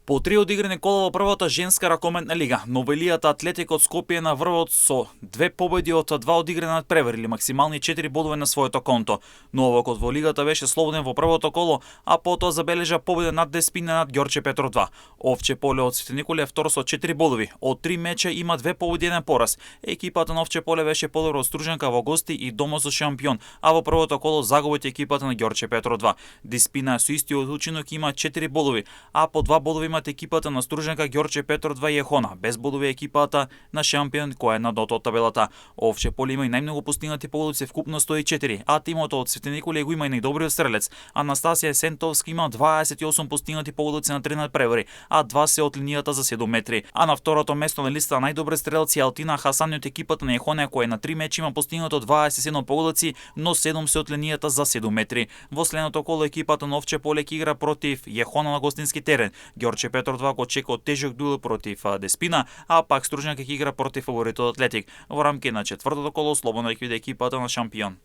По 3 одиграни кола во првата женска ракометна лига, Новелијата Атлетик од Скопје на врвот со 2 победи од 2 одиграни надпревари, максимални 4 бодови на своето конто. Новокот во лигата беше слободен во првото коло, а потоа забележа победа над Деспина над Ѓорче Петров 2. Овче поле од Свети Николе е втор со 4 бодови. Од 3 меча има 2 победи и 1 пораз. Екипата на Овче поле беше подобро од Стружанка во гости и дома со шампион, а во првото коло загубот екипата на Ѓорче Петров 2. Деспина со истиот учинок има 4 бодови, а по 2 бодови имат екипата на Стружанка, Ѓорче Петров 2 и Ехона. Без бодови екипата на шампион која е на дното од табелата. Овче поле има и најмногу постигнати погодици, вкупно 104, а тимото од Свети Николе го има и најдобриот стрелец. Анастасија Сентовски има 28 постигнати погодици на 3 надпревари, а 2 се од линијата за 7 метри. А на второто место на листа најдобри стрелци Алтина Хасани од екипата на Ехона, која на 3 мечи има постигнато 27 погодици, но 7 се од линијата за 7 метри. Во следното коло екипата на Овче поле ќе игра против Ехона на гостински терен. Ѓорче Петров 2 го чека тежок дуел против Деспина, а пак Стружанка ќе игра против фаворитот Атлетик. Во рамки на четвртото коло слободно ќе биде екипата на шампион.